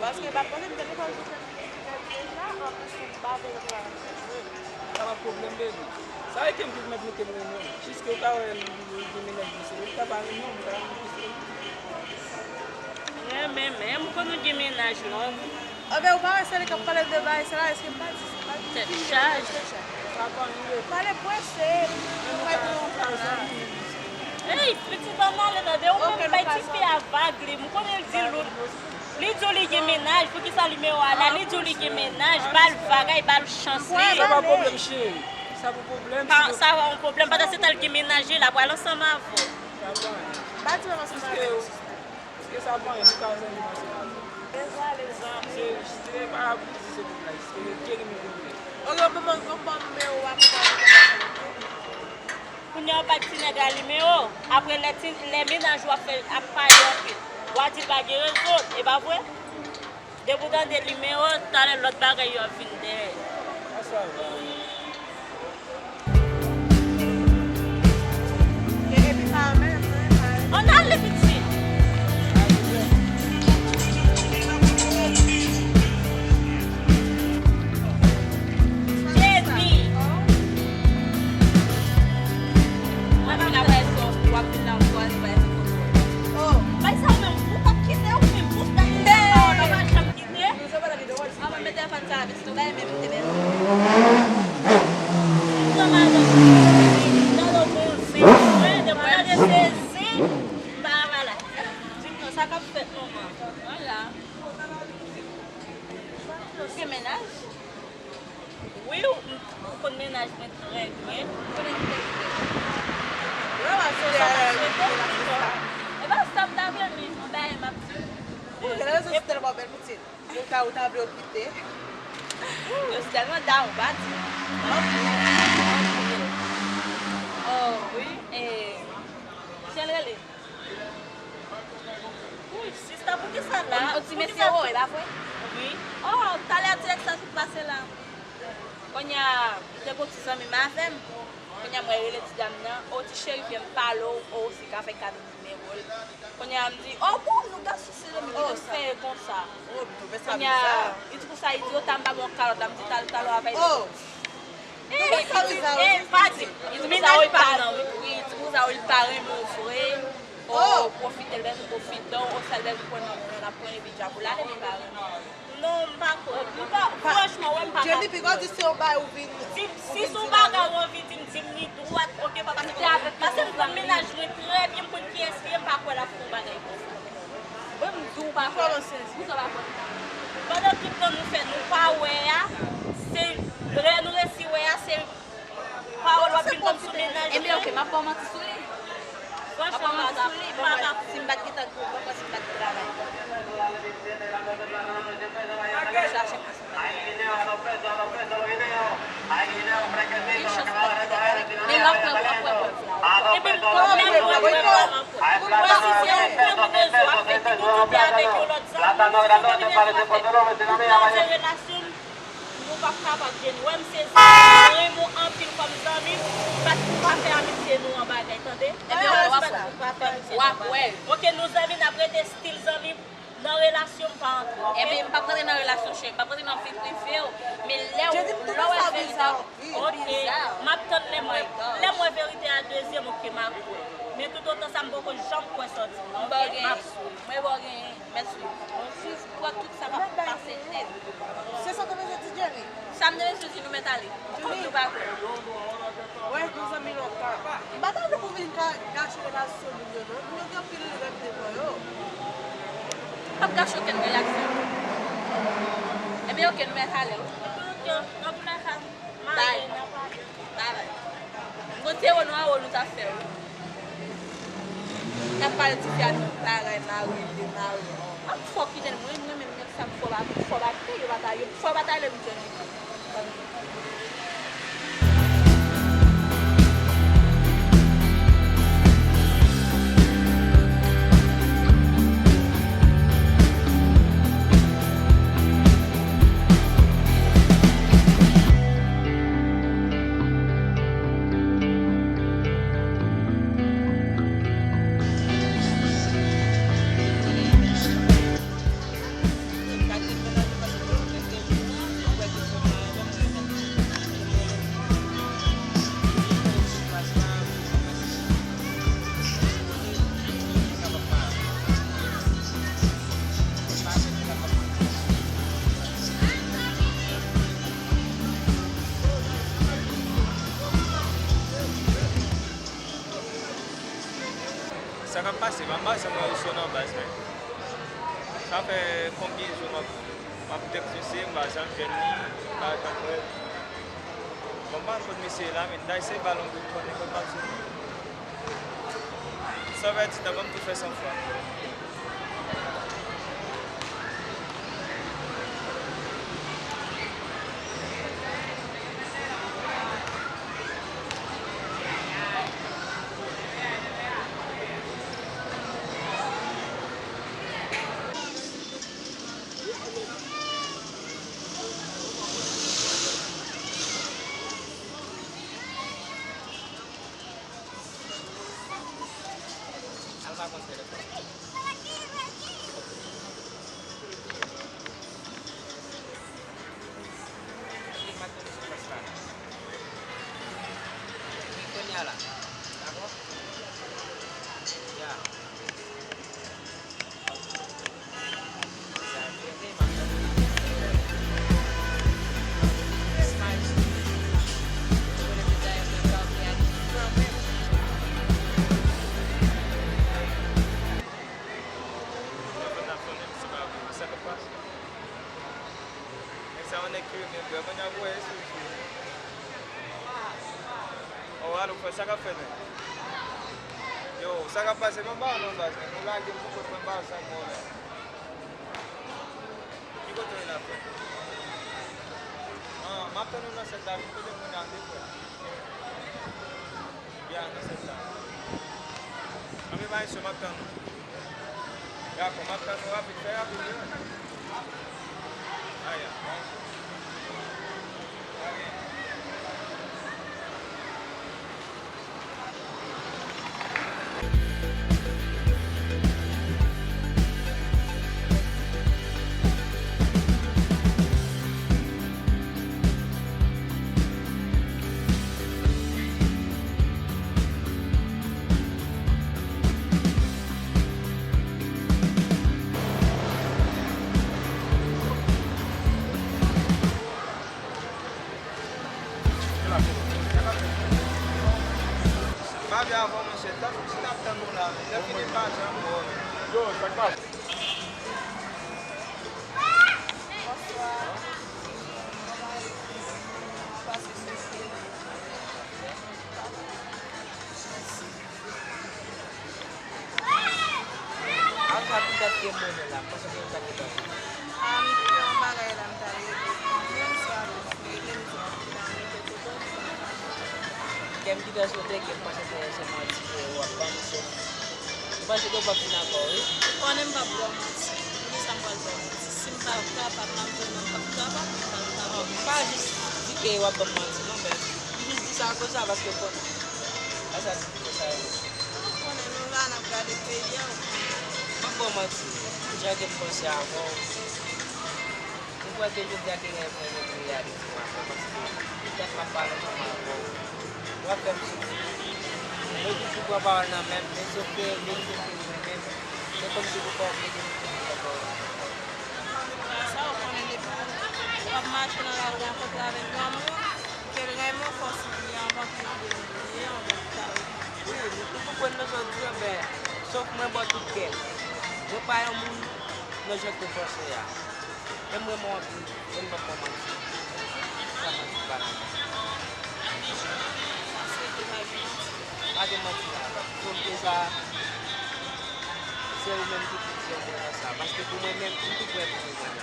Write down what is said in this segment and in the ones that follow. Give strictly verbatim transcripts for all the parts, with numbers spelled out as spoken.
Paske m pa t panse m te gen fòs pou fè m gen ti bèl deja, anplis ou bave nan travay. Sa pa pwoblèm, baby. Sa e ke m vin mèt mete m renmen w. Jiske w ka wè li gen mennaj li, se li ka pa renmen w, m ka renmen w plis ke li. Renmen menm, ou konn ou gen mennaj long. Anben, ou pa wè se li k ap pale de bagay sa la, èske m pa di se pa di Tèt chaje. Tèt chaje. Pale pwese, nou pa di yon pale. Ey, pitit bann ale tande, ou menm bay tifi a vag li, m konnen l di lout. Li di w li gen mennaj, poukisa nimewo a la, li di w li gen mennaj, ba l vag, ay ba l chans li. Sa pa pwoblèm, cheri. Sa pou pwoblèm? Pa, si sa pa yon pwoblèm. Pandan se tan l gen mennaj li, l ap pral ansanm avè w. Sa pa anyen. Pa di l ap ansanm avè w. Piske, piske sa pa anyen, nou ka zanmi ansanm avè w. Dezole, zanmi. Se, se pa pou di se pou blag, se ke gen men pou blag. Ok, bon, bon, bon, bon, men w ap pale. Kounye a w pa t ti nèg la nimewo. Apre lè ti, lè mennaj ou ap fè, ap pale anpil, w a di l pa gen rezo, e pa vre? Depi w tande nimewo, talè lòt bagay yo ap vin dèyè. Sa va. Epi pa menm, wi, pa menm. Ann ale, pitit. Jenny. Mwen pa kwè w ap vin nan vwaz, bay se foto. Oh, bay sa ou menm, ou p ap kite, ou menm, ou p ap kite, ou pa janm kite. Mwen mete fòn sa, pitit, ou bay menm te bèl. Nan madan, nan lo konze, mwen, de mwen, de sezi, m pa la. Di m non, sa k ap fèt, manman? Vwala. Ou gen mennaj? Wi, m, m konn mennaj mwen trè byen. Konnen ki te kite? Yo, sa m ap swete, pito. E pa sa m ta vle, men yon bagay m ap di. Ou gen rezon, se tèlman bèl pitit. Yo ka ou ta vle yo kite. Yo se tèlman down, pa di. Oh, wi, e, jan l rele? Wi, sista, poukisa la? Yon ti mesye wo, e pa vre? Wi. Oh, talè a ti nèg sa sot pase la. Kounye a, m te gon ti zanmi m avè m. Kounye a, mwen rele ti dam nan. O, ti cheri, vin m pale w. O, si ka fè ka vin nimewo l. Kounye a, m di, o, bon, nou gason se zanmi, ki te fè konsa? Kounye a, li di konsa, li di, o, ta m pa bon kalòt la, m di, tal, talè w avè l. E, pa di, li di konsa, o, li pa, wi, li di konsa, o, li pa renmen w vre. O, pwofite l, bezwen pwofite w, o, sèl bezwen pran nan men l, l ap pran epi djab ou lale, li pa renmen w. Non, m pa kwè. M pa, franchman, wè, m pa ka kwè. Jenny, piga w di se yon bagay ou vin, si se yon bagay ou anvi di m, di m li dwat, oke, papa, se konsa. Paske m konn mennaj mwen trè byen, m konn kiyès li ye, m pa kwè l ap fè yon bagay konsa. Mwen, m di w pa kwè. Kòman sezi? Poukisa w pa kwè? Pandan tout tan nou fè, nou pa wè a, se lè nou resi wè a, se pawòl w ap vin ban m sou mennaj mwen. Ebyen, oke, m ap ba w manti sou li. M ap ba w manti sou li, bon, mwen, si m pa t gentan gwo, bon, mwen, si m pa t travay. M ap chache pou sa. Gen chans m ap travay. Men l ap wè, l ap wè, l ap wè. Ebyen, m, lè m wè, lè m wè, m ap wè. Ou wè si se yon konbinezon, w ap fè ki nou kite avèk yon lòt zanmi, si se yon konbinezon, w ap fè kraze relasyon m. Nou p ap kapab, Jenny. Wè m sezi. Mwen renmen w anpil kòm zanmi m. M pa t pou pa fè amitye nou an bagay, tande? Ebyen, w ap wè. W ap wè. Oke, nou zanmi, n ap rete still zanmi. Nan relasyon, m pa antre, oke? Ebyen, m p ap rantre nan relasyon, cheri. M p ap rantre nan vi prive w. Men lè w, lè w wè verite a, oke. M ap tann lè m wè, lè m wè verite a dezyèm, oke, m ap kwè. Men toutotan sa, m poko janm kwè sa w di m nan, oke? M ap swiv. Mwen, bon, gen, mèsi. Jis pran tout sa k ap pase nèt. Se sa w te bezwen di, Jerry? Sa m te bezwen di, nou mèt ale. Kòm nou pa kwè. Wè, nou zanmi lontan. M pa ta vle pou w vin ka-, gache relasyon moun yo, non. Moun yo gen anpil rèv devan yo. M p ap gache okenn relasyon. Ebyen, oke, nou mèt ale, wi. Ebyen, oke, n ap nan kay. Bay. Bay, bay. M konn se Reno a Reno ta fè, wi. N ap pale ti fi a nou bagay mari, de mari. M ap fò kite l, mwen, mwen menm, menm sa m fò ba, m fò batay, yo batay, yo fò batay lè m jwenn li. Sa k ap pase, m ap pase mwen sou nan baz, men. Sa fè konbyen jou m ap, m ap tèks misye, m pa janm jwenn li, m pa janm wè l. Bon, m pa konn kot misye ye la, men m ta eseye ba l yon kout pwen, nenpòt bagay sou li. Sa vle di, ta ban m tou fè san fwa. Al pa konn telefòn. Epi m ap tande sou plas la. Epi kounye a la. Dakò? Ya. Nèg sa yon nèg ki renmen bwè, mwen ap voye sou li. O, alo, frè, sa k ap fèt, menm? Yo, sa k ap pase? Mwen ba w non, baz, men nou lage m pou kont mwen, ba w sa k mwen menm. Ki kote w ye la, frè? An, m ap tann ou nan sèt la, vin kote mwen nan vre, frè. Ya, nan sèt la. Anben, maestro, m ap tann ou. Dakò, m ap tann ou rapid, fè rapid, wi. Aya, maestro. Pa vle avan, monchè. Tann, si n ap tann ou la, men lè fini pa janm wè w. Yo, sa k pase? Bonswa. Pase sou. Mèsi. An sa ki dat gen mwen menm la, m panse gen yon dat ki pase. A, m gen yon bagay la m ta regle. Menm si w ap regle m, si w ap regle m, regle kote w. Kè m ki ta sote, ke m panse se, se manti ke w ap ban m, se, m panse ke w p ap fin akò, wi. Ou konnen m p ap ba w manti. Poukisa m pral ba w manti? Si m pa kapab, m ap jwenn nan m p ap kapab, m p ap kapab. Non, m pa jis di ke w ap ban m manti, non, men m jis di sa akoz sa, paske w konnen. A sa di m fè sa yo. Ou konnen nou la, n ap gade peyi a, ou konnen. M ap ba w manti, jan ke m panse avè w. M kwè ke jodi a te gen yon pwen de vye reyalite m ap fè, paske petèt m ap pale ansanm avè w. W ap fè m soufri. Mwen toujou pran pawòl nan men m, men sòf ke verite ke m renmen m, se kòmsi pou fè w bliye tout sa w fè. Sa ou konnen depi w ap mache nan lari w rankontre avèk granmoun, ke l renmen w fò w soufri anvan ke l bliye w, anvan ke l ta repanti. Wi, m konprann nan sa w di a, men sòf mwen bò tout kè. Mwen pa yon moun nan jan ke w panse a. Men m renmen w anpil, e m p ap ba w manti. Sa manti pa la. Sa se ke pa gen manti. Pa gen manti la. Sòf ke sa, se ou menm ki pi di yon mo nan sa. Paske pou mwen menm, m tou prè pou mwen menm.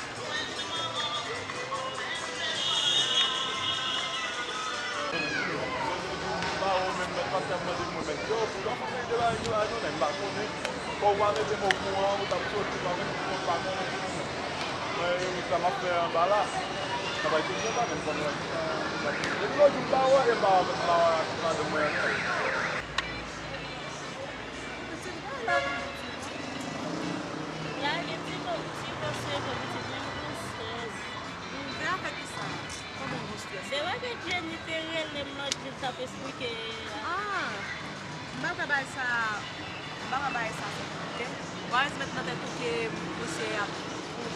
Ba ou menm, mèt pastè ap mande mwen, mèt, yo, pou yon fanmi de la, de la jounen, m pa konnen. Fò w pa mete m okouran, ou t ap soti, pa menm pou mwen, m pa konnen pou mwen. Mwen, sa m ap fè anba la, sa pa ete byen pa menm konnen. Depi lòt jou m pa wè, e m pa wè, m pa wè madanm mwen ankò. Pitit, pa la pou pitit. Lage ti mo, ti mo seve pitit, menm pou sèz. Ou vle avèk kisa? Kòman w gen strès? Se vre ke Jenny te rele m lòt jou, l t ap esplike. Ah, m pa kwè bagay sa, m pa kwè bagay sa se pou tèt. Ou pa mete nan tèt ou ke misye ap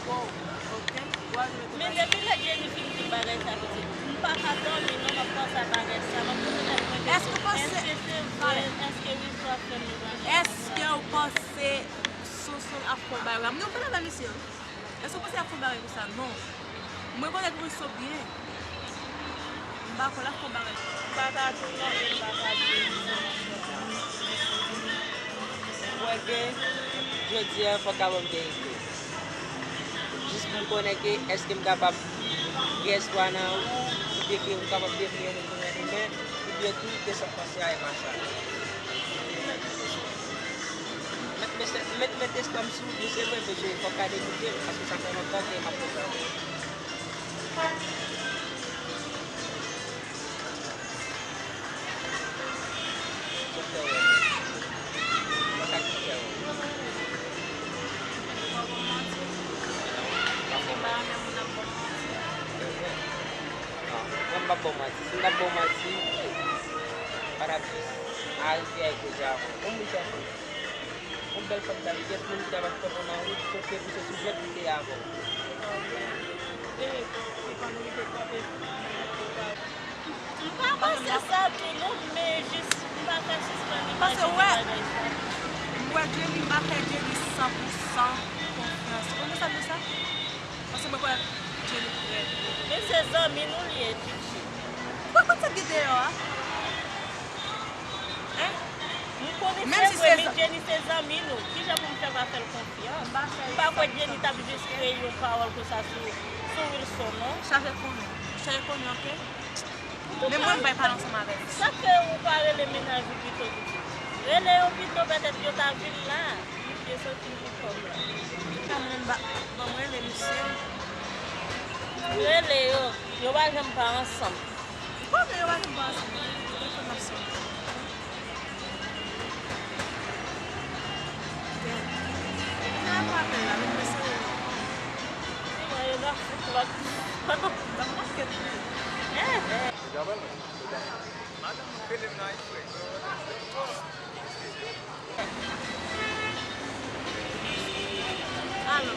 pwouve w, oke? Ou pa mete nan tèt ou. Men depi lè Jenny fin di bagay sa, pitit, m pa ka dòmi non, m ap panse a bagay sa, m ap poze tèt mwen kesyon. Èske w panse, èske se vre? Èske Rico ap fè m yon bagay? Èske w panse Sousoun ap fè yon bagay konsa? M di w pale avè misye wi. Èske w panse l ap fè yon bagay konsa? Non. M rekonèt Wilson byen. M M pa kwè l ap fè yon bagay. M pa ka di w non, e m pa ka di w se nan sòt la. Ou wè gen, jodi a, fò w ka ban m verite. Jis pou m konnen ke èske m kapab gen espwa nan ou, oubyen ke ou kapab devni yon moun ki renmen, oubyen tou ke sa k pase a e pa sa. Mèt, mèt, mèt, mèt espwa m sou ou, se vre, men fò w ka dekoute m, paske sa fè lontan ke m ap konprann ou. Sa k fè w wè mwen? Sa k fè w wè mwen? Non, mwen m p ap ba w manti. Si m t ap ba w manti, m pa t ap jis arive ak koze avè w. Yon moun ki ap Yon bèl fanm t ap jèt moun ki t ap fè w nan wout, sof ke pou se sou jwèt li te avè w. E, e pandan li te kanpe, m pa panse sa tou non, men jis m pa ka sispann imajine bagay sa. M wè Jenny, m pa fè Jenny san pou san konfyans. Ou konn sa m di sa? Paske mwen kwè Jenny frè. Men se zanmi nou li ye, Titi. Ou pa konn sa k gen deyò a? Hein? M konnen se vre, men Jenny se zanmi nou. Kijan pou m fè pa fè l konfyans? M pa kwè Jenny t ap jis kreye yon pawòl konsa sou, sou Wilson, non. Chache konnen. Chache konnen, oke? Men mwen, m bay pale ansanm avè l. Sa k fè ou pa rele mennaj ou pito, Titi? Rele yo pito, petèt yo ta vin la. Misye soti nan kòb la. Ka mwen ba, ban mwen rele misye. Rele yo. Yo pa janm pa ansanm. Kòman yo pa janm pa ansanm? Telefòn ap sonnen. Depi nan apèl la, men mwen serye non. Sinon, yo ka fout lòt. Ban m manke tou. Madanm mwen rele m nan eksprè. Alo.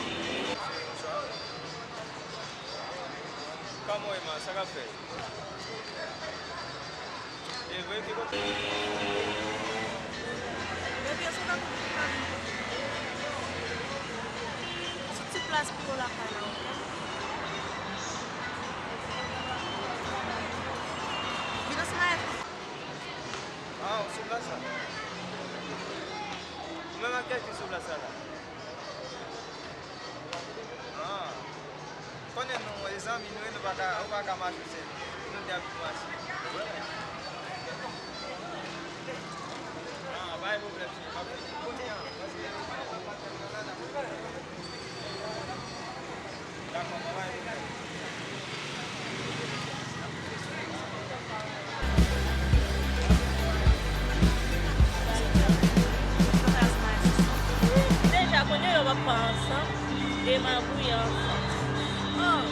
Kòman w ye, man? Sa k ap fèt? E vre, ki kote? Depi yon sou nan tout moun ka vin. Sou ti plas pi wo lakay la, oke? Vin ansanm avèk mwen. Ah, ou sou plas la? Ou menm ak kiyès ki sou plas la la? Ah. Konnen nou, e zanmi nou ye, nou pa ka, ou pa ka mache sèl. Nou de ap mache. Ah, pa gen pwoblèm, cheri, m ap vini kounye a. Dakò, pa gen pwoblèm. Deja konnen yo p ap pa ansanm e magouye ansanm. Oh.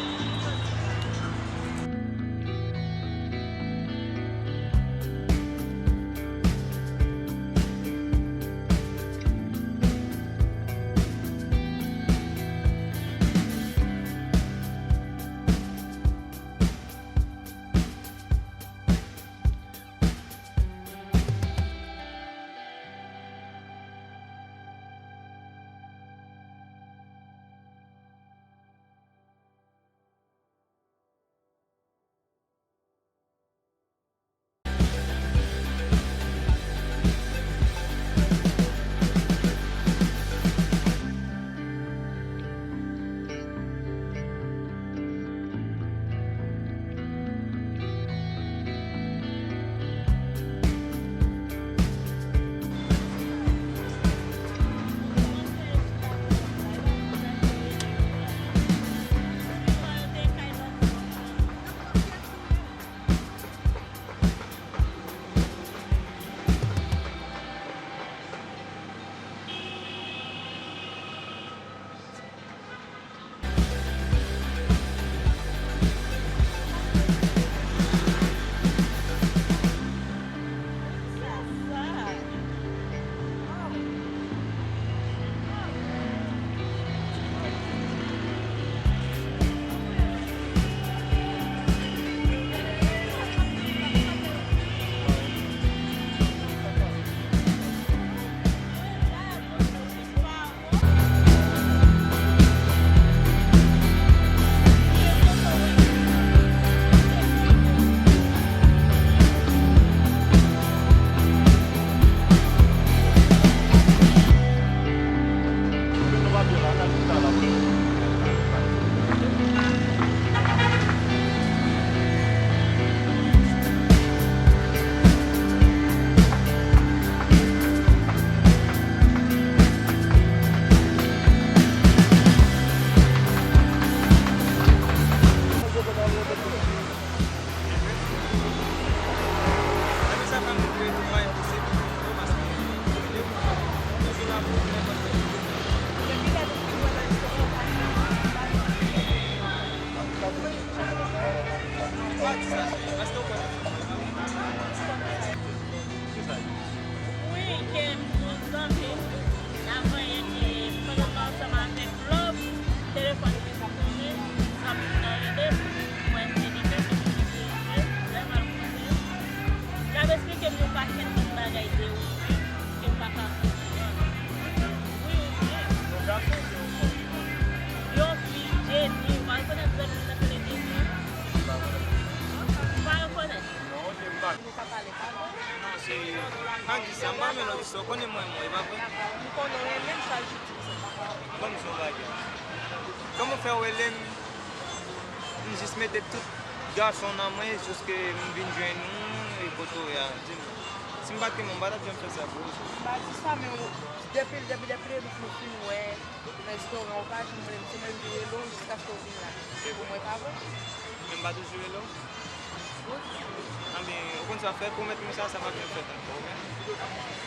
Ke m yon pakèt lòt bagay de ou menm ke m pa ka konprann. Wi, ou menm. Yon fi, Jenny, ou pa rekonèt zanmi m nan ki rele Jenny? Ou pa rekonèt? Non, se pa. Nou ka pale, pa vre? Non, se, pa di sa, m pa renmen lòt istwa, ou konnen mwen, mwen, e pa vre? M konnen w renmen m, sa l jis di m sa. Ban m di w yon bagay. Kòman w fè w rele m? M jis mete tout gason nan mwen jiske m vin jwenn ou e kote w ye a. Di m, si m pa t renmen w, m pa t ap janm fè sa pou ou. M pa di sa, men ou, depi, depi, depi le bout nou fin wè, nan restoran, ou pa janm rele m, se mwen ki rele w jiskaske w vin la. Se pou mwen, pa vre? Men m pa toujou rele w? Anben, ou konn sa w fè, pwomèt mwen sa, sa p ap janm fèt ankò, oke?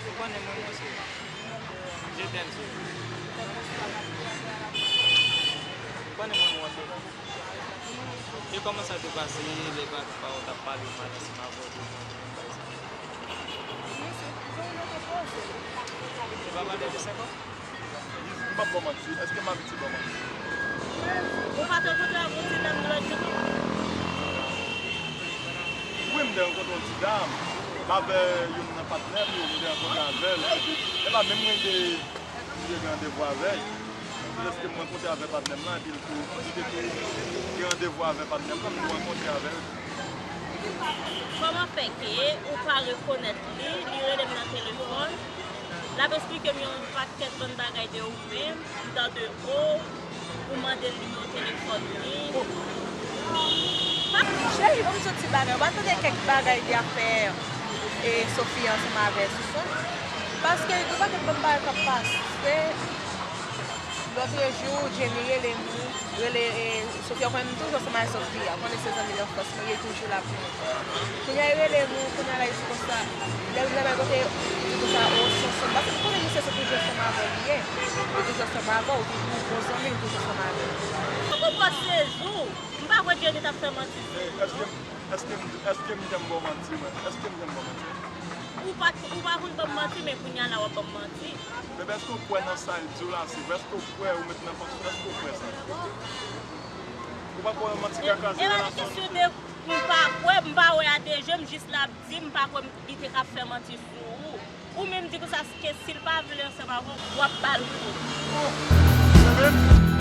Ou konnen mwen, mwen se je t'aime, chérie. Ou konnen mwen, mwen se. E kòman sa te pase, lè pa, pa w t ap pale mal ansanm avè w, tout moun, tout moun bay sa? Wi, se, se yon lòt afè, se. E pa pale de sa ankò? M p ap ba w manti, èske m abitye ba w manti? Ou pa t rankontre ak yon ti dam lòt jou tou? Wi, m te rankontre yon ti dam, m avè youn nan patnè m yo, m te rankontre avè l. E pa menm mwen te, m te gen randevou avè l. Jis lèske m rankontre avè patnè m lan, epi l tou, li te tou gen randevou avè patnè m lan, m tou rankontre avè l. Kòman fè ke ou pa rekonèt li, li rele m nan telefòn, l ap esplike m yon pakèt bann bagay de ou menm, m tande o, ou mande l nimewo telefòn li. Cheri, ban m di w ti bagay, ou pa tande kèk bagay de afè, e, Sophia ansanm avè Souson? Paske gen pakèt bann bagay k ap pase. Lòt jou, Jenny rele m, rele, e, Sophia, ou konnen m toujou ansanm avè Sophia, ou konnen se zanmi lanfans mwen, li toujou la pou mwen. Kounye a, li rele m, kounye a la, li di konsa, lè l rele m, kote, li di konsa, o, Sonson, paske m konnen misye se toujou ansanm avè w li ye, li toujou ansanm avè w, ou toujou bon zanmi, li toujou ansanm avè w. Ou konprann sezi w, m pa kwè Jenny t ap fè manti sou ou, non. Èske, èske, èske m janm ba w manti, mwen? Èske m janm ba w manti? Ou pa, ou pa konn ban m manti, men kounye a la w ap ban m manti. Bebe, èske w kwè nan sa l di w la, se vre? Èske w kwè, ou met nan panse w, èske w kwè sa? Ou pa kwè nan manti ka kraze relasyon? E pa kesyon de m pa kwè, m pa wè a de je, m jis la ap di, m pa kwè li te ka fè manti sou ou. Ou menm di konsa ke si l pa vle ansanm avè w, w ap ba l kou. Ou menm?